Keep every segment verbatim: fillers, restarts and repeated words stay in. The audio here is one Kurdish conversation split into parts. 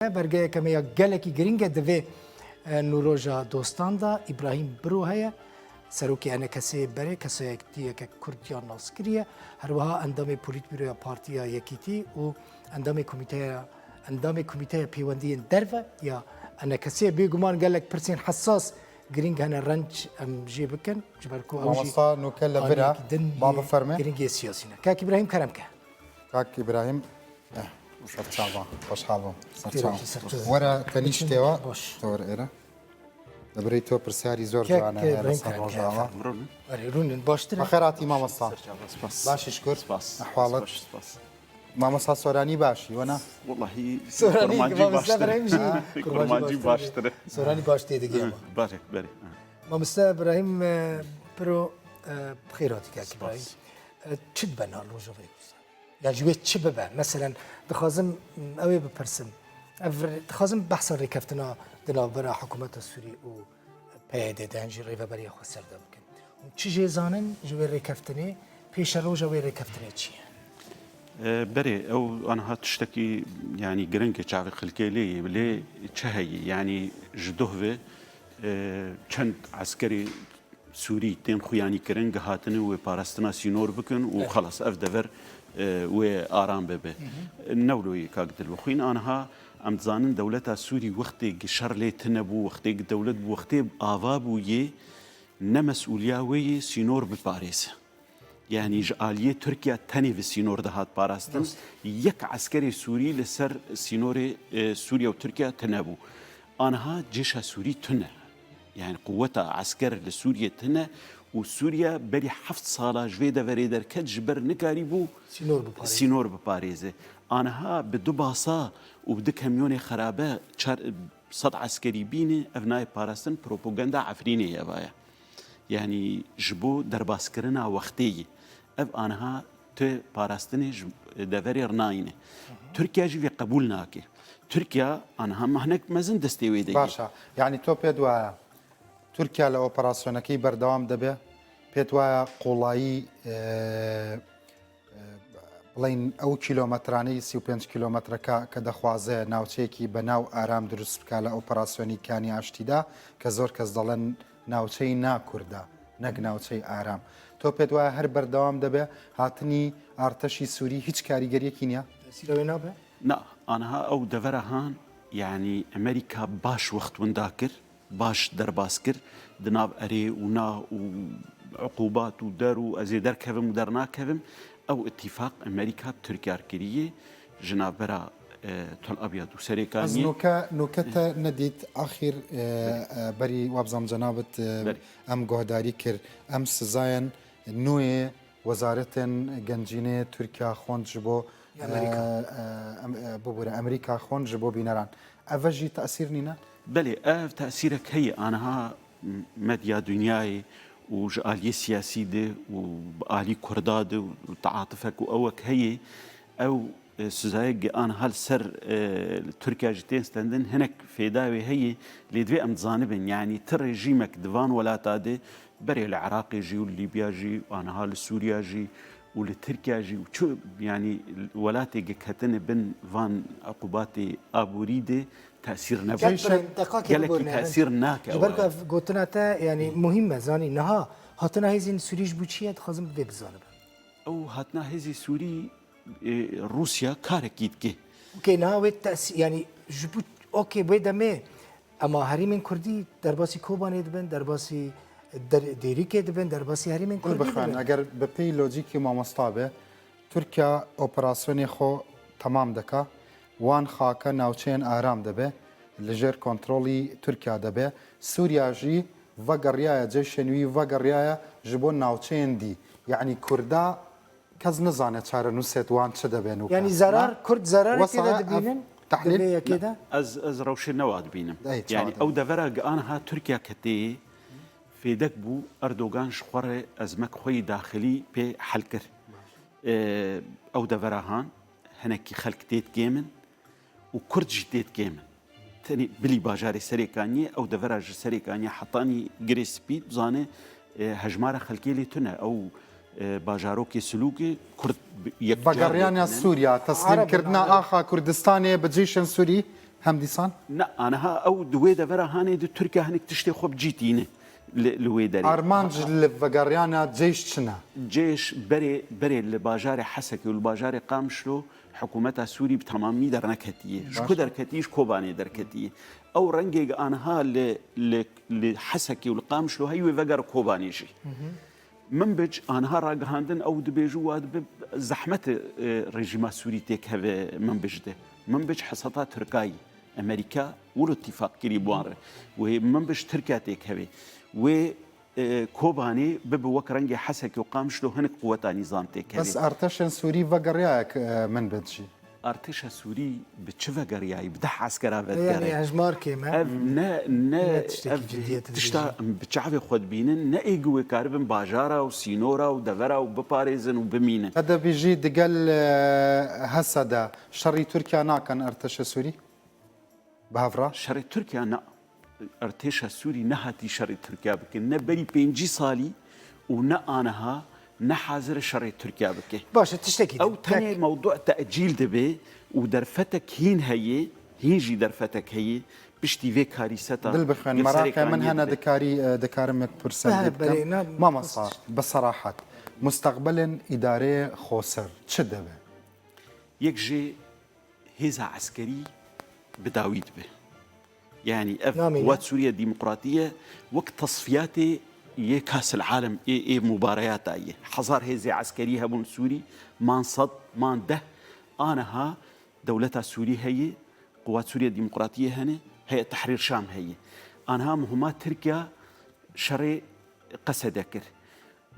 Belgeyeke me ya gelekî girîng e di vê, e, nûroja dostan de. Îbrahîm Biro heye, serokê ENKSê berê, kesayetiyeke Kurd ya naskirî ye. Her wiha endamê Polîtbîroya Partiya Yekîtî û endamê Komîteya, endamê Komîteya Pêwendiyên Derve ya ENKSê. Bêguman gelek pirsên hesas girîng hene, renc em jê bikin, ji ber ku ew jî Mamosta nûke li vir e, aniyekî din ba yê biferme. Girîngê siyasî ne. Kak Îbrahîm, kerem ke. Kak Îbrahîm, eh, serçava, xweşhal bûm. Serçava. Were te nîştê we, Baş. Te were êre. Li birî to pirsyarî zor Kek, cawan e, Îbrahîm, lesa kerem ke, Rojava. Erê, rûnin, baştir e. Bi xêr hatî mamosta. Serçava, spas. Baş şikir. Spas. Ehwalat. Spas, spas. Mamosta Soranî başî, wena? Wellahî, Soranî, Kurmancî mamosta baştir. Birahîm jî Ha? Kurmancî Kurmancî baştir. Baştir. Soranî baş tê digê ma. Hı, barê, berê. Mamosta Birahîm, e, Piro, e, bi xêr hatî kek Spas. Birahîm. E, çi dibe niha li Rojavayê Kurdistan? Ya ji wê çi bibe? Meselen, dixwazim, m, ew ê bipirsim. Ev re-, dixwazim behsa rêkeftina di navbera hikûmeta Sûrî û P Y D de, yan jî Rêveberiya Xweser de bikin. Hûn çi jê zanin ji wê rêkeftinê, pêşeroja wê rêkeftinê çi ye? E, berê, ew aniha tiştekî, yanî, giring e çavê xelkê lê ye, lê çi heye? Yanî, ji doh ve, e, çend eskerê Sûrî tên xuyanî kirin, gihatine wê parastina sînor bikin û Evet. xelas ev dever, e, wê aram bibe. Hı hı. Ne wilo ye kak Dilbixwîn, aniha em dizanin dewleta Sûrî wextê gi şer lê tine bû, wextê gi dewlet bû, wextê ava bû yê, ne mesûliya wê yê sînor biparêze. Yanî ji aliyê Tirkiye tenê bi sînor dihat parastin. Rast. Yek eskerê Sûrî li ser sînorê, e, Sûriye û Tirkiye tine bû. Aniha cêşa Sûrî tune. Yani quweta esker li Sûriye tine û Sûriye berî heft sala ji vê deverê derket, ji ber nikarîbû Sînor biparêze. sînor biparêze. Aniha bi du basa û bi du kamyonê xerabe çar sed eskerî bîne, ev nayê parastin, propaganda Efrînê ye vaya. Yani ji bo derbaskirina wextê ye. Ev aniha tu parastinê ji deverê re nayîne. Tirkiye jî vê qebûl nake. Tirkiye aniha mehnek mezin destê wê de ye. Baş e. Yanî to pê di waya Tirkiye li operasyonekî berdewam dibe, pê di waya qolayî, e, e, bڵین ئەو کیلۆمەترانەی سی و پێنج کیلۆمەترەکە کە دەخوازێ ناوچەیەکی بە ناو ئارام دروست بکا لە ئۆپەراسیۆنی کانی ئاشتیدا، کە زۆر کەس دەڵێن ناوچەی ناکوردە، نەک ناوچەی ئارام. تۆ پێت وایە هەر بەردەوام دەبێ هاتنی ئارتەشی سووری هیچ کاریگەریەکی نییە؟ تەسیرە wê nabe? Na, aniha ew devera han, yanî Amerîka baş wext winda kir, baş derbas kir, di nav erê û na û uqubat û der û ez ê derkevim û dernakevim, ew îtîfaq Amerîka bi Tirkiye re kiriye, ji navbera, e, Tel Abyad û Serêkaniyê. Ez nûke, nûke te nedît, axîr, e, Belê. E, berî wabzam cenabit, e, Belê. Em guhdarî kir, em sizayên nûyê Wezaretên Gencînê Tirkiya xwend ji bo, Ya Amerîka. E, e, em, e, bibûre, Amerîka xwend ji bo bîneran. Ev jî tesîr nîne? Belê, ev tesîrek heye. Aniha medya dinyayê û ji aliyê siyasî de û bi alî Kurda de û teatifek û ewek heye. Ew, e, sizayek aniha li ser, e, Tirkiya jî tên stendin, hinek fêda wê heye. Lê divê em dizanibin, yanî ti rejîmek di van welata de Berê li Iraqê jî û li Lîbya jî, aniha li Sûriya jî û li Tirkiya jî û çi, yanî welatê gi ketine bin van uqubatê aborî de tesîr nebe. Kek Birahîm, deqakê Gelekî bibûrine, tesîr nake ji ber ew ku aya. Ev gotina te, yanî, muhîm e, zanî, niha hatina hêzên Sûrî ji bo çi ye, dixwazim vê bizanibim. Ew hatina hêzê Sûrî, e, Rûsya karekî dike. Okey, niha wê tesî-, yanî, ji bo, okey, wê demê Ema herêmên Kurdî derbasî Kobanê dibin, derbasî Der-, Dêrikê dibin, derbasî herêmên Kurdî dibin. Eger bi pey lojîkê mamosta be, Tirkiye operasyonê xwe temam dike, wan xake navçeyên aram dibe, li jêr kontrolî Tirkiye dibe. Sûriya jî vegeriyaye, ceyşên wî vegeriyaye ji bo navçeyên dî. Yanî Kurda Kes nizane çarenûsê wan çi dibên û Yanî ka. Zerar, Na? Kurd zerarê Wesa tê de ev dibînin, tehlîl? Di vê yekê de? Ez, ez rewşê newa dibînim. Ey, Yanî çawa ew dibînin? Devera gi aniha Tirkiye ketê fêdek bû, Erdogan ji xwe re ezmek xwe yî daxilî pê hel kir. Ee, ew devera han hinekî xelk tê dikêmin û Kurd jî tê dikêmin. Tenê bilî bajarê Serêkaniyê, ew devera ji Serêkaniyê hetanî Girê Spî, bizane, e, hejmara xelkê lê tune. Ew, e, bajarokê Silûkê Kurd bi-, yekcar lê tune. Vegeriyana Sûriya, teslîmkirina Arab in, Arab. Axa Kurdistanê bi cîşên Sûrî, Hem dîsan? Ne, aniha ew di wê devera hanê di Tirkiye hinek tiştê xwe bi cî tîne li, li wê derê. Armanc li vegeriyana ceyş çi ne? Cêş berê, berê li bajarê Hesekê û li bajarê Qamişlo hikûmeta Sûrî bi temamî derneketiye. Ji ku derketiye? Ji Kobanê derketiye. Ew rengê aniha li, li, li Hesekê û li Qamişlo heyî wê veger Kobanê jî. Minbic aniha ragihandin ew dibêje wa dibe zehmet e, rejîma Sûrî têkeve Minbic de. Minbic heseta Tirkayî, Amerîka wilo tîfaq kirî bi wan re. Wê Minbic Tirkiye têkeve. Wê e, Kobanê bibe wek rengê Hesekê û Qamişlo hinek quweta nîzam têkeve. Bes artêşên Sûrî vegeriyaye e, Minbic jî. Artêşa Sûrî bi çi vegeriyayî? Bi deh eskera vedigere. Yani hejmar kêm e. Ev ne, ne, ev tişta em bi çavê xwe dibînin, ne êgî wê karibin bajara û sînora û devera û biparêzin û bimînin. Te dibêjî digel e, Hesede şerî Tirkiye nakin artêşa Sûrî? Bi hev re? Şerê Tirkiye ne, artêşa Sûrî nehatî şerê Tirkiye bike. Ne berî pêncî salî û ne aniha ne hazir e şerê Tirkiye bike. Baş e, tiştekî din. Ew tenê mewdu tecîl dibe û derfetek hîn heye, hîn jî derfetek heye, piştî vê karîseta. Dil bixwin, meraqê min hene, dikarî, e, dikarim pirse bikim. Mamosta, bi serahet, musteqbelên îdareyê Xoser çi dibe? Yek jê hêza eskerî bi dawî dibe. Yanî ev Namîne? Quwat Sûriye Demokratî ye, wek tesfiyatê yê Kasil Alem, ê, ê mubareyata ye. Hezar hêzê eskerî hebûn Sûrî, man sed, man deh. Aniha dewleta Sûrî heye, Quwat Sûriye Demokratî hene, Heyet Tehrîr Şam heye. Aniha muhima Tirkiye şerê Qesede kir.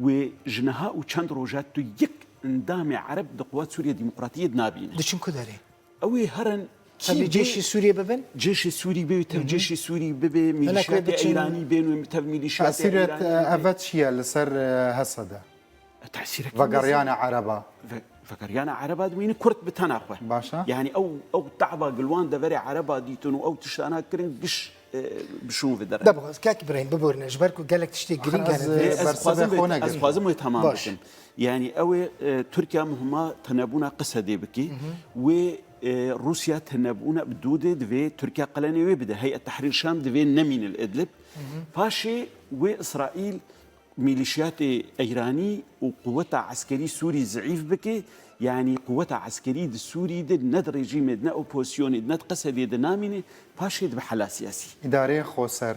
Wê ji niha û çend roja tu yek endamê Ereb di Quwat Sûriye Demokratiyê de nabîne. Diçin ku derê? Ew ê herin kî Tevlî cêşê Sûriyê bibin? Cêşê Sûrî bê, tev cêşê Sûrî bibe, mîlîşiyatê Eyranî bên wê tev mîlîşiyatê Eyranî. Tesîret eve çi ye li ser e, Hesede? Tesîrek Vegeriyane Ereba. Vegeriyane Ereba dimîne Kurd bi tena xwe. Baş e. Yanî ew, ew te'ba gilwan deverê Ereba dîtin û ew tiştana kirin giş e, bi şûn ve derin. De bixwaz, kak Îbrahîm, biborîne, ji ber ku gelek tiştê girîng hene. Ez, e, ez dixwazim wê, ez dixwazim wê tamam bikim. Yanî ew ê, e, Tirkiye muhima tenebûna Qesedê bike. Wê, e, Rûsya tenebûna bi dû de divê Tirkiye qelenê wê bide. Heyet Tehrîr Şam divê nemîne li Idlib. Paşê wê Îsraîl mîlîşiyatê Eyranî û quweta eskerî Sûrî zeîf bike, yanî quweta eskerî di Sûrî de ne di rejîmê de, ne opozîsyonê de, ne di Qesedê de namîne, paşê dibe hela siyasî. Îdareyê Xoser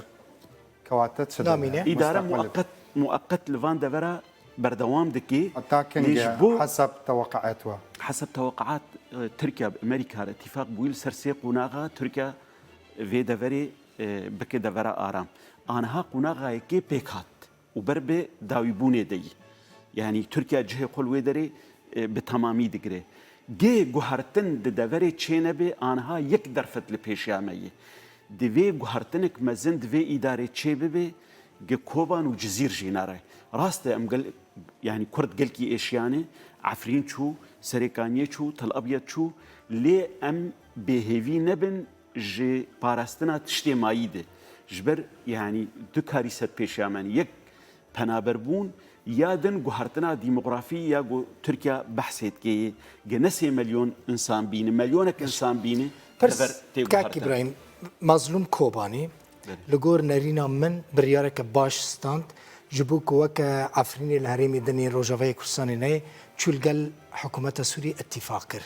kewate çi Namîne. Îdare mueqet, mueqet li van devera berdewam dike. Heta kinge hesab teweqeat we? Hesab teweqeat, e, Tirkiye bi Amerîka re tîfaq bûyî li ser sê qonaxa Tirkiye vê deverê, e, bike devera aram. Aniha qonaxa yekê pêk hat. û ber bi dawîbûnê de yî. Yanî Tirkiye cihê xwe li wê derê, e, bi temamî digire. Gê guhertin di deverê çênebe, aniha yek derfet li pêşiya me ye. Divê guhertinek mezin di vê îdarê çêbibe, gi Koban û Cizîr jî nare. Rast e, em gel, yanî Kurd gelkî êşiyane, Efrîn çû, Serêkaniyê çû, Tel Abyad çû, lê em bêhêvî nebin, ji parastina tiştê mayî de. Ji ber, yanî du karîset pêşiya me ne. Yek penaberbûn, ya din guhertina demografî ya ku Tirkiye behsê dike yê. Ge ne sê milyon însan bîne, milyonek însan bîne, dever tê guhertin. Kak Îbrahîm, Mazlûm Kobanî, Belê. Li gor nerîna min biryareke baş stand, ji bo ku weke Efrînê li herêmê din ê Rojavayê Kurdistanê neyê, çû li gel hikûmeta Sûriyê îtîfaq kir.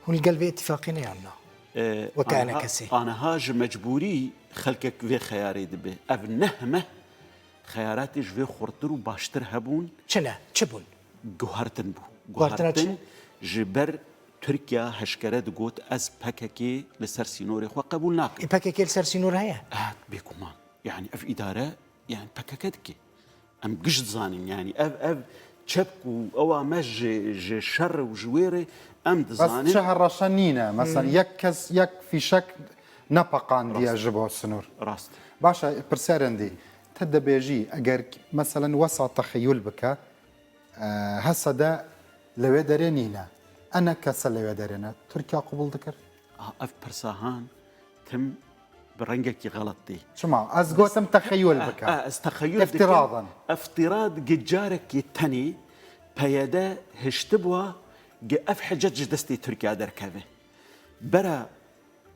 Hûn li gel vê îtîfaqê ne yan na? E, Weke ene kesê. Aniha ji mecbûrî xelkek vê xeyarê dibe. Ev neh meh xeyaratê ji vê xurttir û baştir hebûn. Çi ne? Çi bûn? Guhertin bû. Guhertina çi? Guhertin ji ber Tirkiye heşkere digot, ez P K K li ser sînorê xwe qebûl nakim. Ê P K K li ser sînor heye? Eh, bêguman. Yanî ev îdare yanî P K K dike. Em giş dizanin, yanî ev, ev çepk û ewa me ji, ji şer û ji wê re em dizanin. Bes çi her reşe nîne. Mesela yek kes, yek fîşek nepeqandiye ji bo sinûr. Rast. Baş e, pirserên dî. Te dibêjî, eger, meselen, wesa texeyul bike, e, Hesede li wê derê nîne. Ene kese li wê derê ne. Tirkiye qubûl dikir? Ah, ev pirsa han tim bi rengekî xelet tê. Çima? Ez gotim texeyul bike. Ah, ah, ez texeyul dikim. Îftiradan. Îftirad gi carekî tenê P Y D hiştibûa gi ev hicet ji destê Tirkiye derkeve. Bera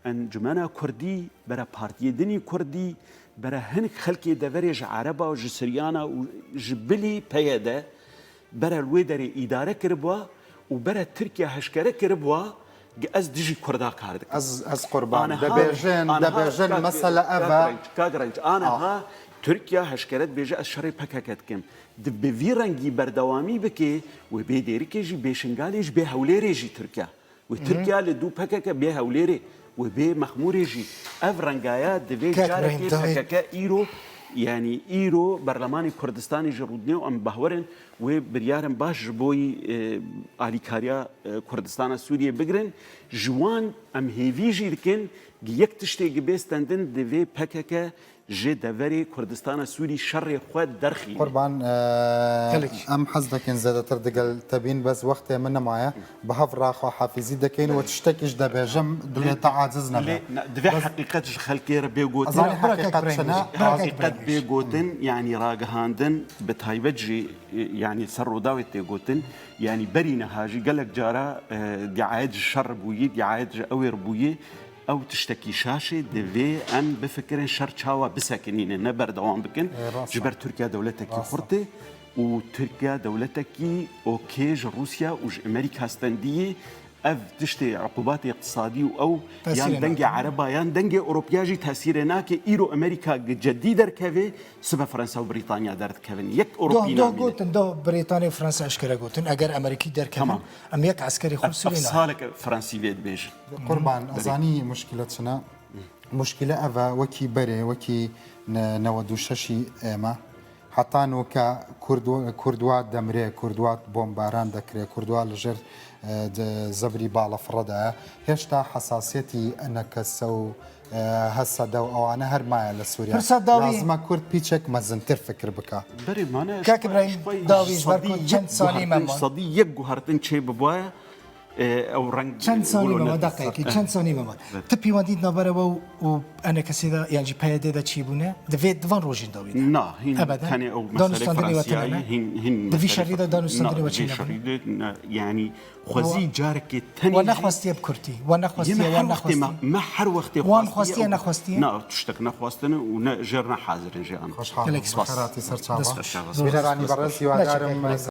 Encumena Kurdî, bere partiyê dinî Kurdî, bere hinek xelkê deverê ji Ereba û ji Siryana û ji bilî P Y D, bere li wê derê îdare kiribûa û bere Tirkiye heşkere kiribûa, ez dijî Kurda kar dikim. Ez, ez qurban. Aniha, Debêjin, aniha, debêjin kak, mesele ev kak e. Renç, kak Renç, aniha Ah. Tirkiye heşkere dibêje ez şerê P K K dikim. Di bi vî rengî berdewamî bike, wê bê Dêrikê jî, bê Şingalê jî, bê Hewlêrê jî Tirkiye. Wê Tirkiye li dû P K K bê Hewlêrê, wê bê Mexmûrê jî. Ev rengaya divê Kak carekê Brahim, dawê P K K îro, yanî îro Berlemanê Kurdistanê jî rûdinê û em bahwerin wê biryarên baş ji boyî, e, alîkariya, e, Kurdistana Sûriyê bigirin. Ji wan em hêvî jî dikin, yek tiştê gi bê stendin divê P K K ji deverê Kurdistana Sûrî şerê xwe derxîne. Qurban, e, Gelek. Em hez dikin zêdetir digel te bîn, bes wextê min nemaye. Bi hev re xwehafizî dikin û tiştekî ji debêjim, dilê te aciz nebe. Lê, ne, divê Bes heqîqet ji xelkê re bê gotin. Ez anî Bira heqîqet kek çi ne? Bira kek Heqîqet bê gotin, yanî ragihandin, bi taybet jî, e, yanî ser Rûdawê tê gotin. Yanî berî niha jî gelek cara, e, diayet ji şer bûyî, diayet ji ewêr bûyî. Ew tiştekî şaş e, divê em bifikirin şer çawa bisekinînin, ne berdewam bikin. Ê, rast e. Ji ber Tirkiye dewletekî Rast e. xurt e û Tirkiye dewletekî okê ji Rûsya û ji Amerîka stendiyê. Ev tiştê, uqubatê iqtisadî û ew Tesîrê yan dengê nake. Ereba yan dengê Ewropiya jî tesîrê nake. Îro Amerîka gi cedî derkeve, sibe Fransa û Brîtanya derdikevin. Yek Doh, Ewropî doh namîne. gotin, doh Brîtanya û Fransa eşkere gotin. Eger Amerîkî derkevin, Tamam. em yek eskerê xwe Ev, Sûriyê ev nayê. salek Fransî vê dibêjin. Qurban, Belê. ez anî muşkîle çi ne? Muşkîle ev e, wekî berê, wekî ne-, newed û şeşî ême. Heta noke Kurd-, Kurdwa demrê, Kurdwa bombaran dekirê, Kurdwa li jêr, e, de zebrî balafire de ye. Hêşta hesasiyetî enekese û, e, hesede û ewane her maye li Sûriye. Pirsa dawî Lazim e Kurd pîçek mezintir fikir bike. Berê mane Kak ji xwe, Îbrahîm, ji dawî ji ber ku sedî çend yek salî me guhertin, man? sedî yek guhertin çê bibaye, e, ew reng, Çend e, sanî wilo me ma, nedir deqeyekê, ser. çend sanî me ma. Evet. Tu pîwendî di navbera we û, û enekesê de, yan jî P Y D de çî bûne? Di vê, di van rojên dawî de? Na, hîn Ebeden. tenê ew mesele Danûstandinê we Fransiyayê, tune ne? hîn, hîn Di vî mesele şerî de Fra-, danûstandinê na, we di çî vî nebû? şerî de, na, yanî, xwezî We, carekê tenê we jî nexwestiye bi kurtî, we Yê nexwestiye, me we her wextê nexwestiye. me, me her wextê Wan xwestiye xwestiye, û nexwestiye? Na, tiştek nexwestine û ne, jêr ne hazir in jê an. Xweşxal Gelek bû. spas. Xeratî ser çava. Dest xweş. Bîneranî berez, hîwadarım, Neçe